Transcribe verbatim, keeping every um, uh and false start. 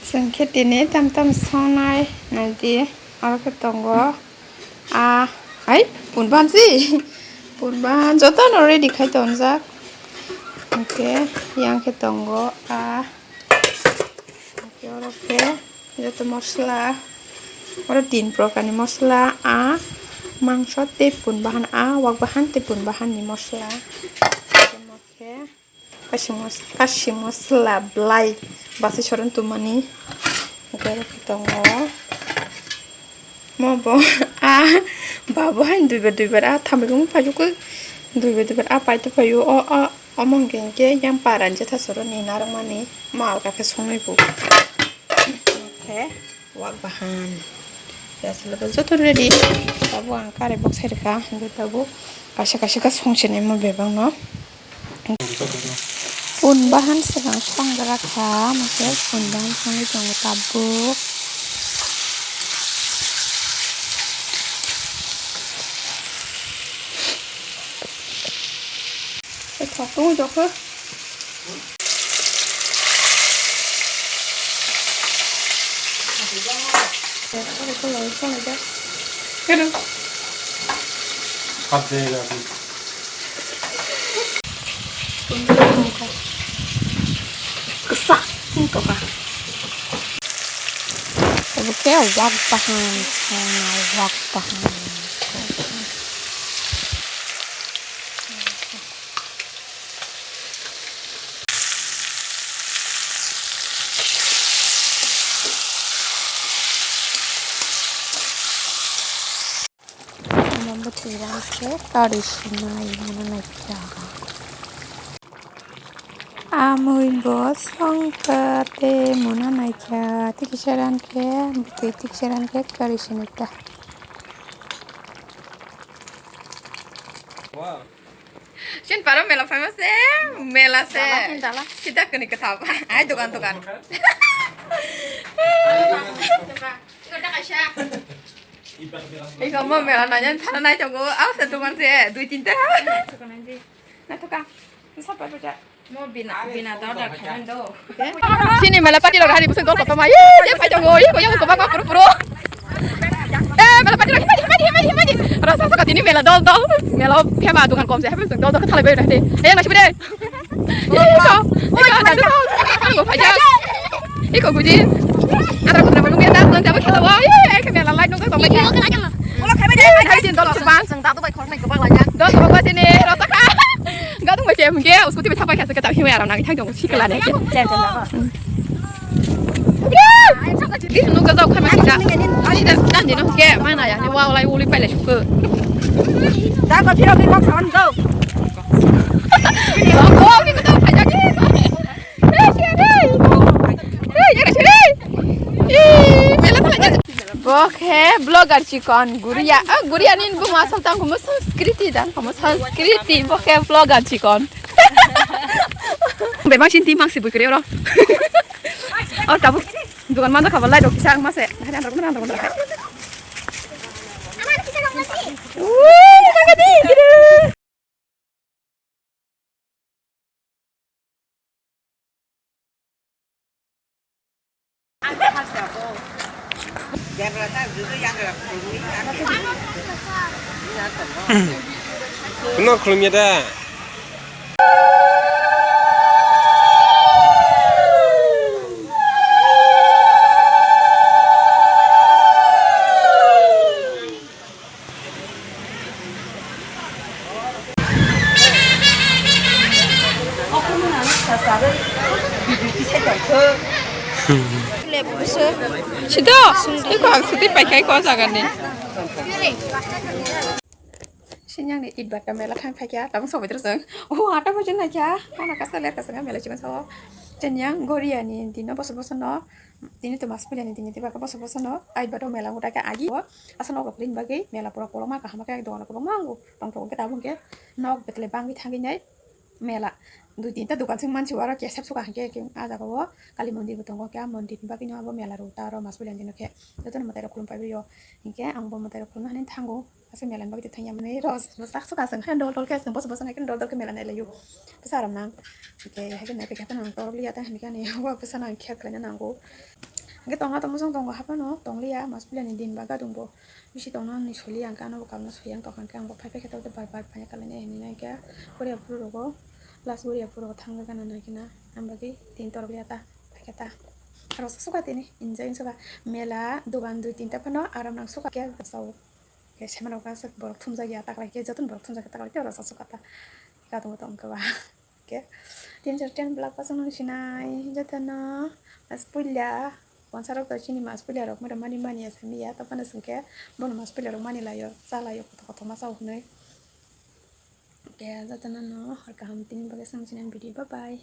Chwng khe tini tam tam songnai naidi, oro khe tongo a, hai, punban si, punban jotono ready khai tongjak. Hwnkhe yang khe tongo a, hwnkhe oro khe joto mosla, oro tin prokarni mosla, a mangso tei pun bahan, a wak bahan tei pun bahanni mosla. Hwnkhe Kashi mos-, kashi mosla belai bwsai soron tumani. Hwnkhe tongo. Mo bo a babo haino duibar duibar a thambai khe paijukgo. Duibar duibar a paito phaio. O, o, omo hwnkhe hwnkhe yang parani jatha soron ni narwkmani. Mo alka khe songnai bo. Hwnkhe. Wak bahan. Gas level joto ready. Tabuk ang kare bok sai rwkha. Hwnkhe tabuk kaisa kaisa khe songchinai mo bebak no. Pun bahan swkang songgra kha, hwnkhe pun bahan songwi tongo tabuk. Thok tong jokho. Kisa, tungtoka. Obo khe wak bahan, wak bahan. Omo bwtwi rang khe kari sinai mano naikha. Amui bo songkha tei mano naikha. Tikisa rang khe bwtwi tikisa rang khe kari sinai ta. Wow. Sin paro mela phaima se, mela se. Dala, hin dala. Sida kani kwthap. Ai dogan, dogan. Iko mo mela nanya thana nai tongo. Aw se dogan se, dui tinta. Naithoka. Sapa baja. Mo bina, bina dawda khaiman do. Sini mela party rok hari busung dol kotor ma. Ye, je phai tongo. Ye, koyang ko ba ko puro puro. Eh, mela party rok himai, himai, himai, himai. Rasa saka tini mela dol dol. Mela phema dukan kom se, hape busung dol dol khalai bai de. Eh, nasi bide. Ye, ko. Ye, ko, dadu. Ko phai ja. Ye, ko guji. Ara ko travel ngi na, nang jabe khala wa. Ye, ke mela lai nong ko. Hai jin dol bang. Dol bang ba sini. Rasa ka. Gadung bai chem ge, scooty bai thapai kha se, kachak himai aram nang thang dong, sikla ne. Chem, chem, chem. Di sunu ga jok khamai kha. Ani da, dan di no ke, mana ya, ni wa lai uli pai le shuku. Da ko phiro ke kok sawan go. Ko ke ko thai ja ke. Hey, hey. Hey, hey, hey. Ee, mela thang ja. Bo khe vlogger chikon Guria. Ah, Guria ni buma asal tang kumu Sanskriti dan kumu Sanskriti. Bo khe vlogger chikon. Bebak sinti mangsi bui kre oro. Oh, tabuk. Dukan manda khabar lai dok kisa ang mase. Hari antar kumana antar kumana. Wuh, mangga di. Kuno khulumya da? Sito, iko ang siti paikai ko jaga ni. Sinyang ni it bata mela thang phaikya, tabuk sobai tro song. Oh, ata bajin naikya, hana kasa ler kasa mela chikon sao. Sinyang Goria ni dino boso boso no. Tini to mas puja ni tini tiba boso boso no ai bato mela uta ke agi o asa nogo prin bagi mela pura koloma kaham ke dogan koloma angu tong tong ke tabung ke nok betle bangwi thangwi nai mela dui tinta dogan sing mansi aro kesep suka hangke ke a jaga o kali mondir bo tongo ke a mondir ni bagwi no abo mela ro ta aro mas puja ni dino ke joto no mwtai rok khulum pai rio hingke ang bo mwtai rok khulum hani thango. Aswk mela ni bagwi tei thangya mani rw bwsak swk aswk haino dol dol khe aswk boso boso hai kheno dol dol khe mela nai laio. Bwsa ram nang. Hwnkhe hai kheno nai paikha phano ang torok liya ta hwnwi khe ani yago bwsano ang khe khlaina nango. Hwnkhe tongna tongmosong tongo haphano tongliya, mas puilani din ba gadungbo bisi tongna hwnwi soliya, hwnkhe ano bo kabna soya wng tongkha, hwnkhe ang bo phai phai khe tabuk bar bar phaiya kalaina hinwi naikhe goriya phuru rogo, last goriya phuru rogo thangwi gana naikhe na, ang bagwi tin torok liya ta, phaikhe ta. Aro sukha tini enjoy wng sukha, mela dogan dui tinta phano aram nang sukha khe sao. Khe semarok aswk borok thumjakya taklai khe, jotono borok thumjakya taklai khe oro sasuk kata. Katung tong khe ba. Khe tin char ten vlog pasang nang sinai jotono mas puila wansarok to chini mas puila rok mero mani mani ya samiya, to phano singkhe bono mas puila rok mani laio, cha laio, koto koto ma sao hwnwi. Khe jotono no hor kaham tini bagwi swng sinai video, bye bye.